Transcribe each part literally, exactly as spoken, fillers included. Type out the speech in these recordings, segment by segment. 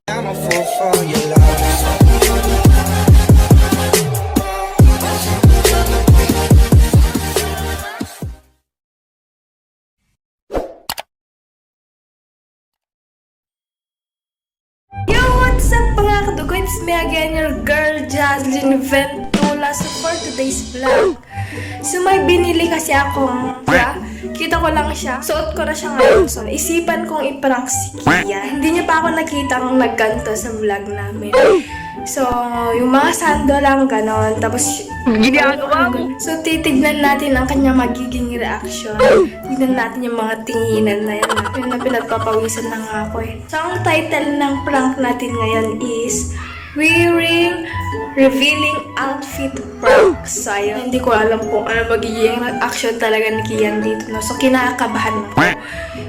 I'm a fool for your love. Yo, what's up, mga kadugo? It's me again, your girl, Jaslyn Ventula. So, for today's vlog, so, may binili kasi akong bra. Kita ko lang siya. Suot ko na siya ngayon. So, naisipan kong i-prank si Kian. Hindi niya pa ako nakita nung nagganto sa vlog namin. So, yung mga sando lang, ganon. Tapos, ginagawa mo. So, titignan natin ang kanyang magiging reaction. Tignan natin yung mga tinginan na yan. Yun na, pinagpapawisan na nga ako eh. So, ang title ng prank natin ngayon is Wearing Revealing Outfit Prank. So, ayun. Hindi ko alam kung ano magiging reaction talaga ni Kian dito, no? So, kinakabahan ako.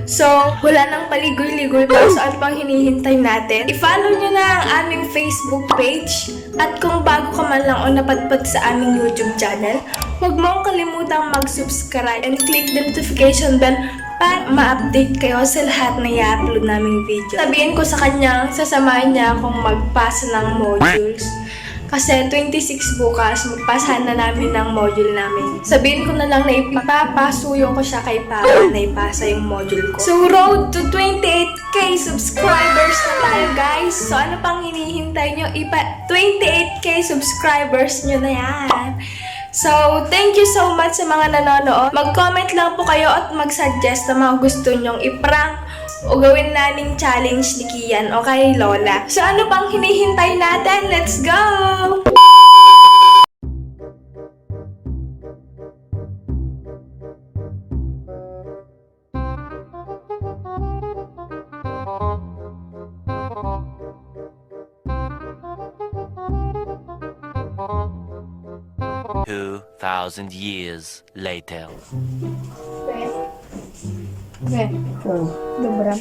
So, wala nang paligoy-ligoy pa. So, ano pang hinihintay natin? I-follow nyo na ang aming Facebook page. At kung bago ka man lang o napadpad sa aming YouTube channel, huwag mong kalimutang mag-subscribe and click the notification bell para ma-update kayo sa lahat na i-upload naming video. Sabihin ko sa kanyang sasamahan niya akong magpasa ng modules. Kasi twenty-six bukas, magpasahan na namin ng module namin. Sabihin ko na lang na ipapasuyo ko siya kay Papa na ipasa yung module ko. So, road to twenty-eight K subscribers na tayo, guys. So, ano pang hinihintay nyo? Ipa twenty-eight K subscribers nyo na yan. So, thank you so much sa mga nanonood. Mag-comment lang po kayo at mag-suggest ng mga gusto nyong i-prank o gawin naming challenge ni Kian o kay Lola. So, ano pang hinihintay natin? Let's go! Two thousand years later. Pre. Pre. Oh. Dobram.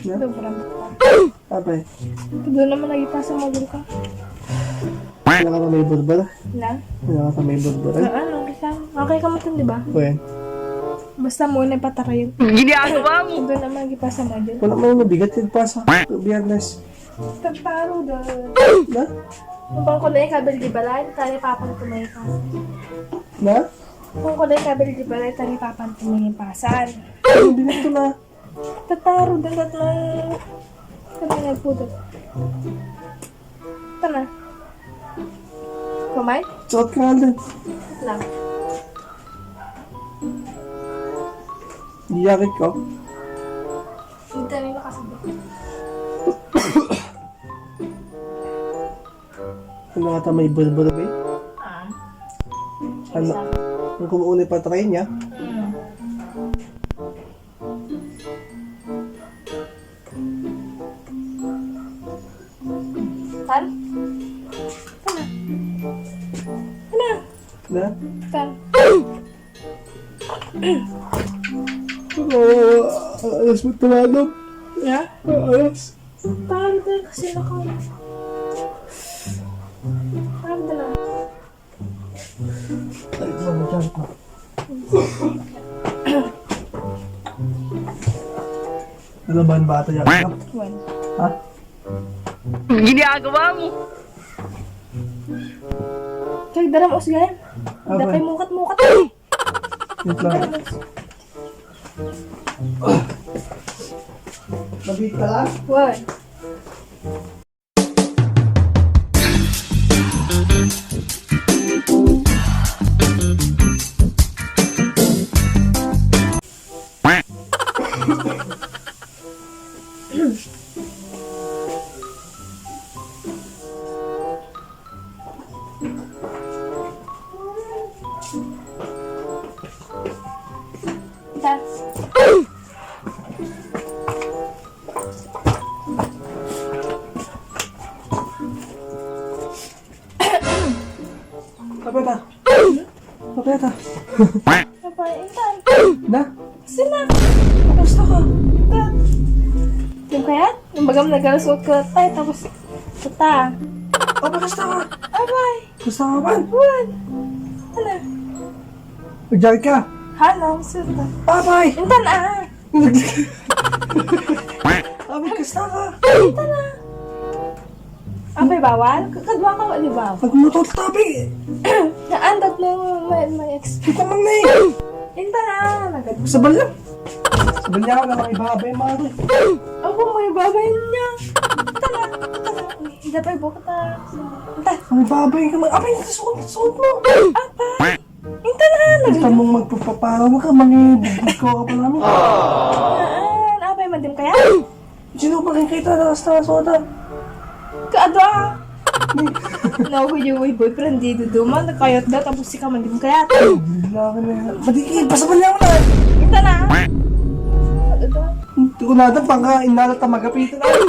Na? Dobram. Abay. Doon naman nagipasa module ka. Wala ka na may burbura? Na? Wala ka na may burbura? Ah, ano, kasi okay ka mo, di ba? Wen? Basta mo na ipatarayan. Ginagawa mo! Doon naman nagipasa module. Wala man yung mabigat yung pasa. Biyernes. Tataro doon. Na? Kung ko na yung kabil di balay, tali papang tumay ka. Na? Kung ko na yung kabil di balay, tali papang tumay pasan. Ang bigat ko na. Tataro doon at nang kami nagpudot. Tana. Kumay? Suot ka nga doon. Lang. Iyakit ko. Hindi na makasabot. Ano nga ta may bulbul, be? Ah. Ano? Isa. Ang kumuunay pa try niya? Mm. Tan? Tan? Tan? Na? Tan? Oh, alas mo tumalog. Ya? Ah, alas. Tan, tan, kasi naka-, tan, tan. Ay, ano dyan? Ano ba ang bata yan? Wen. Ha? Ginagawa mo? Kay daram usgan. Aba. Dakay mukat-mukat. Wait lang. Mabit ka lang? Wen. Kapeta. Kapeta. Kapay, intan. Na? Sina? Basta ka. Intan. Yung kaya? Yung bagam nagkalusot ka tayo, tapos kita. Oh, basta ka. Abay. Basta ka, man. Buwan. Ano? Diyan ka. Hanang, sir. Abay. Intan, ah. Abi, kasta ka. Apay, bawal? Kakadwa ka, di ba? Pag motor tabi. Naandat na my, my ex. Kita man na eh. Inta na, nagad. Sabal lang. Sabal niya ako na mga ibabay, mga to. Ako, may babay niya. Inta na, inta na. Inta pa, ibo ka ta. Inta. Mga ibabay ka, mga, apay, suot, suot mo. Apa? Inta na, Gusto nagad. Mong magpapaparaw ka, mangibugbog ka pa namin. Aan, apay, madim kaya? Sino ba kayo kita na hasta soda? Kaado ah. Naku, yung may boyfriend di duduman, nakayat da, tapos si ka man din kayat. Bigla ka na. Madikit, pasabal niya mo na. Inta na. Ito. Ito ko na ito, pangka inala ta magapitan. Ay,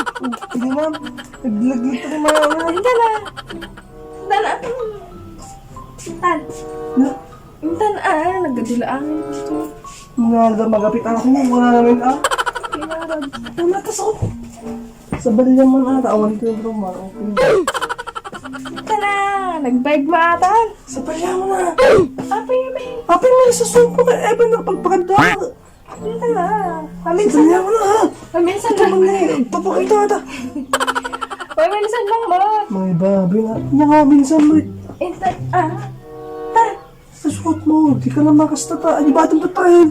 hindi ma'am. Naglaglag ka ni mama. Inta na. Inta na. Intan. Na? Intan, ah, nagdadulaangan ito. Nga, magapit ako mo, wala naman, ah. Kinarag. Tama, tas ako. Sa balya mo na, tawan ko yung rumah, okay. Intan na, nagbayag maatan. Sa balya mo na. Apay, may. Apay, may susuko ka, eh, ba nakapagpakadwa? Intan na. Sa Paminsan balya lang. Mo na, ha? Paminsan Ito lang. Mo na, eh. Papakita ka ta. Paminsan lang, Marot. Mga babi na. Yan nga, minsan mo, eh. Intan, ah. Ta. Sa suot mo, di ka na makastata. Ay, batang tatayin.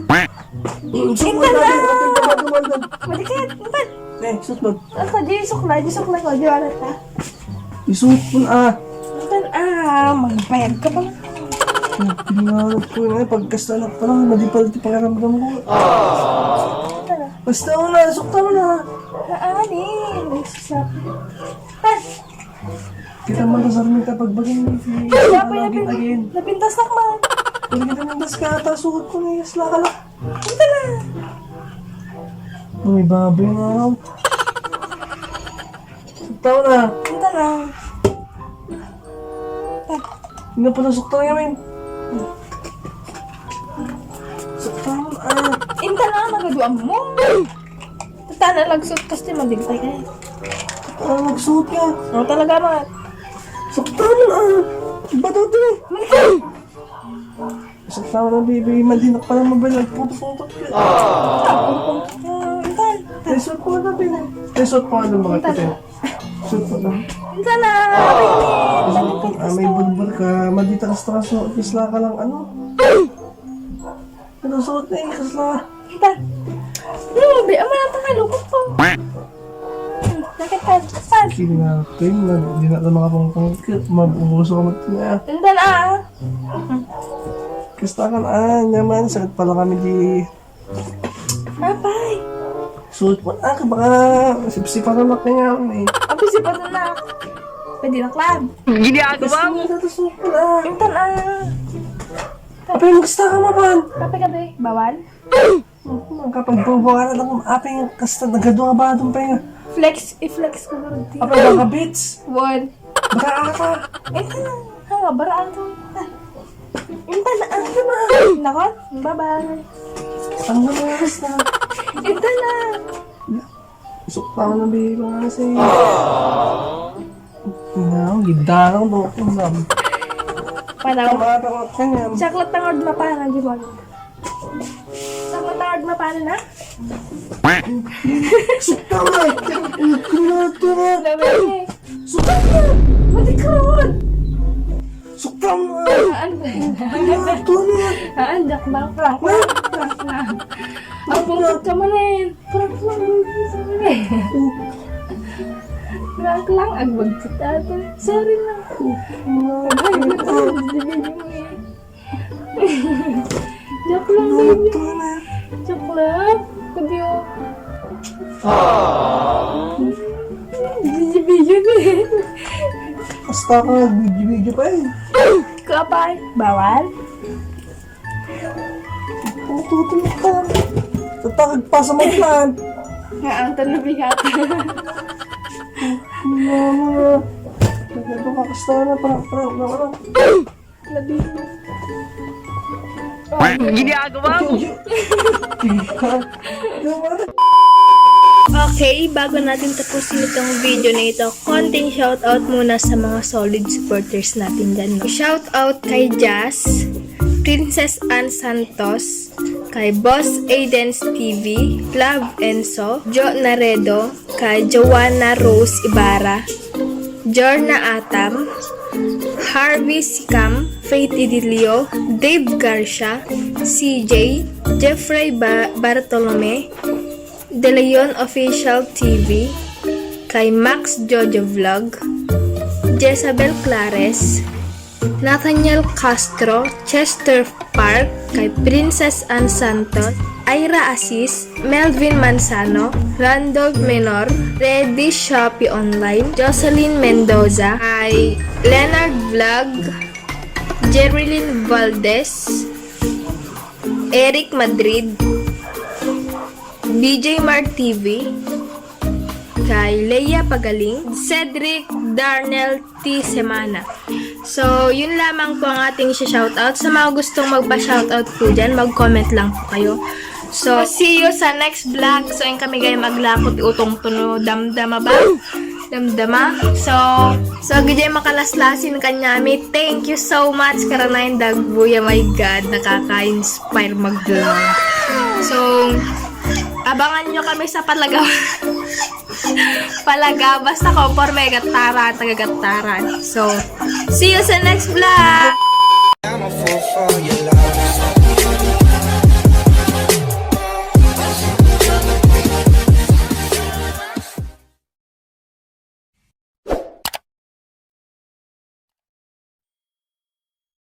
Intan na. Madikit, intan. Eh, suot mo. Ako, di sukla, di sukla ko, di wala ta. Isuot mo na, ah. Intan, ah, magbayad ka pa. Pinangarap ko yun, eh. Pagkasta anak pa lang, madi pala iti pakiramdam ko. Intan, ah. Basta mo na, sukta mo na. Naanin, sa. Tan. Kita mo na sa amin kapag bagay ni Kaya pa lagi napin-, again. Napintas na ka. Pwede ka napintas ka ata, suot ko na, yes, laka lang. Ito na. Uy, baboy na raw. Sukta mo na. Ito na. Hindi pa nasukta nga, men. Sukta mo na. Inta na, nagaduan mo. Tata na, nagsuot kasi madigtay ka eh. Ah, nagsuot nga. Ano talaga, Mat? Sukta mo na. Iba daw to eh. Sukta mo na, baby. Madinak pala mabalik. Putos-utot ka. Ah, intan. Ay, suot mo na, baby. Ay, suot mo na, mga Intan. Puti. Suot mo na. Intan na. Ah, may bulbul ka. Madita ka sa kaso. Kisla ka lang, ano? Ano suot na yung kasla? Intan. Hmm, di, ama, ang pangalukot ko. Hmm, nakita, saan? Sige nga, Pin, na, di na ito makapangpang, mabubuso ka magtina. Intan, ah. Kastakan, ah, naman, sakit pala kami di. Apay. Suot mo, ah, ka baka sipsipan na kaya, eh. Apay, sipan na. Pwede na, Clam. Ginagawa mo. Gusto mo, suot mo, ah. Intan, ah. Apay, magkasta ka, mapan. Kape, kape. Bawal? Kapag babawalan ako, apay, kasta nagado nga ba itong pahinga? Flex, i-flex ko na rin. Apay, baka beats. One. Baka ata. Ito na. Hanga, bara ata. Intan na, ah. Nako, bye-bye. Ang oras na. Intan na. Sukta ko na, baby, kasi. Ina, gidara ko, dok, ang sabi. Panaw. Tama, tama, kanya. Chocolate na nga, mapanan, di ba? Chocolate na nga, mapanan, ha? Sukta mo na! Sukta mo na! Sabi niya, eh. Sukta mo na! Mati ka ron! Sukta mo na! Aan ba? Sukta mo na! Aan, joke lang. Prank lang. Prank lang. Ang pungkot ka mo na yun. Prank lang, baby, sabi niya. Prank lang, agbagkit ata. Sorry na. Ay, baby mo eh. Joke lang, baby. Joke lang. Kundi, oh. Video, video na eh. Basta ka, video, video pa eh. Kapay, bawal? Ang tutulog ka. Tatagag pa sa maglaan. Nga ang tanabigat. Mama. Nagkakakas na, parang, parang, parang. Labi mo. Ginagawa mo. Okay, bago natin tapusin itong video na ito, konting shoutout muna sa mga solid supporters natin dyan, no? Shoutout kay Jazz, Princess Anne Santos, kay Boss Aiden's T V, Love Enso, Jo Naredo, kay Joanna Rose Ibarra, Jorna Atam, Harvey Sikam, Faith Idilio, Dave Garcia, C J, Jeffrey Ba- Bartolome, De Leon Official T V, kay Max Jojo Vlog, Jezabel Clares, Nathaniel Castro, Chester Park, kay Princess Ann Santos, Ira Asis, Melvin Manzano, Randolph Menor, Reddy Shopee Online, Jocelyn Mendoza, kay Leonard Vlog, Jerilyn Valdez, Eric Madrid, B J Mar T V, kay Leia Pagaling, Cedric Darnell T. Semana. So, yun lamang po ang ating shoutout. Sa mga gustong magpa-shoutout po dyan, mag-comment lang po kayo. So, see you sa next vlog. So, ayun kami gayam aglako ti utong tuno damdama ba? Damdama. So, so, gijay makalaslasin kanyami. Thank you so much, Karanay Dagbuya. My God, nakaka-inspire mag-vlog. So, abangan nyo kami sa palagaw. Palaga, basta konporme, Gattaran, taga Gattaran. So, see you sa next vlog! I'm a fool for your love.